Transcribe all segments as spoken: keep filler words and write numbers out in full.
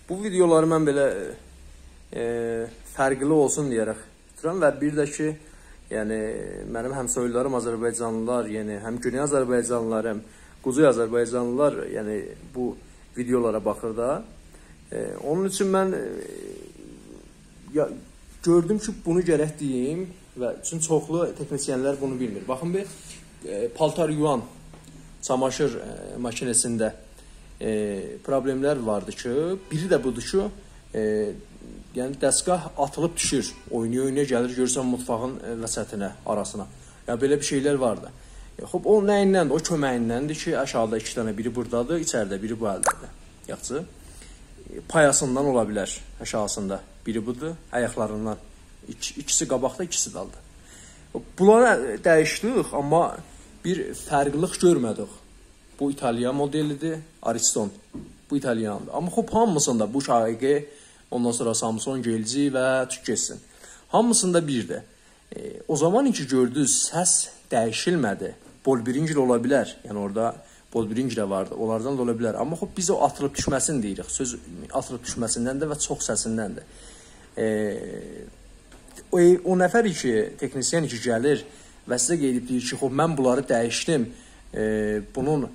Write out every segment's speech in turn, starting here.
بو ویدئولاری من بئله، ائ، فرقلی اولسون دئیه‌رک توتورام و بیر ده کی، یعنی، منیم هم‌سویلاریم آذربایجانلیلار، یعنی، هم گونئی آذربایجانلیلار، هم قوزئی آذربایجانلیلار، یعنی، بو ویدئولارا باخیر دا. ائ، اونون اوچون من، ائ، یا، گؤردوم کی، بونو گرک دئییم و چون چوخلو تکنیسینلر بونو بیلمیر. باخین بیر، ائ، پالتار یویان چاماشیر، ائ، ماشیناسیندا، ائ، پروبلئملر واردی کی، بیری ده بودور کی، ائ، یعنی دستگاه آتیلیب دوشور، اوینایا-اوینایا گلیر، گؤرورسن مطفاغین، ائ، وسطینه، آراسینا. یا بئله بیر شئیلر واردی. ائ، خوب، او نه‌ییندندیر؟ او کؤمه‌ییندندیر کی، آشاغیدا ایکی دنه، بیری بورادادیر، ایچریده بیری بو الده‌دیر. یاخشی. ائ، پایاسیندان اولا بیلر، آشاغیسیندا. بیری بودور، آیاقلاریندان. ایکی، ایکیسی قاباقدا، ایکیسی دالدا. بونلاری دییشدیک، آمما بیر فرقلیلیک گؤرمه‌دیک. بو ایتالیا مودئلیدیر، آریستون. بو ایتالیاندیر. آمما خوب، هامیسیندا بوش، آی ای، اوندان سونرا سامسونگ، ال جی و توک‌کسین. هامیسیندا بیردیر. ائ، او زامان کی گؤردونوز، سس دییشیلمه‌دی. بول برینجل اولا بیلر. یعنی اورادا بول برینجل ده واردی. اونلاردان دا اولا بیلر. آمما خوب، بیز او آتیلیب دوشمه‌سینی دئییریک. سؤز آتیلیب دوشمه‌سیندندیر و چوخ سسیندندیر. ائ، او، او نفر کی، تکنیسین کی گلیر و سیزه قاییدیب دئییر کی، خوب، من بونلاری دییشدیم. ائ، بونون، ائ،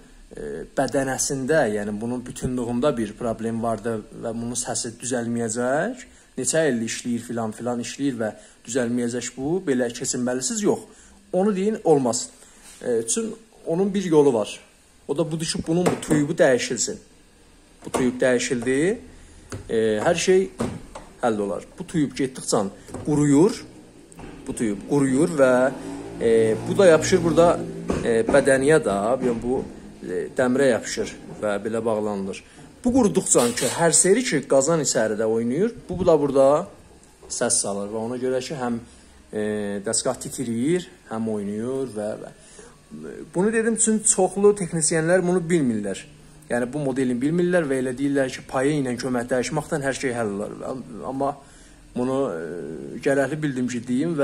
بدنه‌سینده، یعنی بونون بوتونلویونده بیر پروبلئم واردی و بونون سسی دوزلمه‌یه‌جک. نئچه ایلدیر ایشله‌ییر، فلان فلان ایشله‌ییر و دوزلمه‌یه‌جک بو، بئله کئچینمه‌لی‌سیز، یوخ. اونو دئیین، اولماز. ائ، چون اونون بیر یولو وار. او دا بودور کی، بونون بو تویوبو دییشیلسین. بو تویوب دییشیلدی. ائ، هر شئی حل اولار. بو تویوب گئتدیکجه قورویور. بو تویوب قورویور و، ائ، بو دا یاپیشیر بورادا، ائ، بدنه‌یه ده، یعنی بو، ائ، دمیره یاپیشیر و بئله باغلانیلیر. بو قورودوقجا کی، هر سری کی، قازان ایچریده اوینایر، بو، بو دا بورادا سس سالیر و اونا گؤره کی، هم، ائ، دستگاه تیتره‌ییر، هم اوینایر و، و بونو دئدیم، چون چوخلو تکنیسینلر بونو بیلمیرلر. یعنی، بو مودئلینی بیلمیرلر و ائله دئییرلر کی، پایه ایله کؤمک دییشمکدن هر شئی حل اولار. آم-، آمما بونو، ائ، گرکلی بیلدیم کی، دئییم و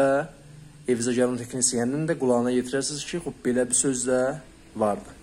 ائویزه گلن تکنیسینین ده قولاغینا یئتیره‌سینیز کی، خوب، بئله بیر سؤز ده واردی.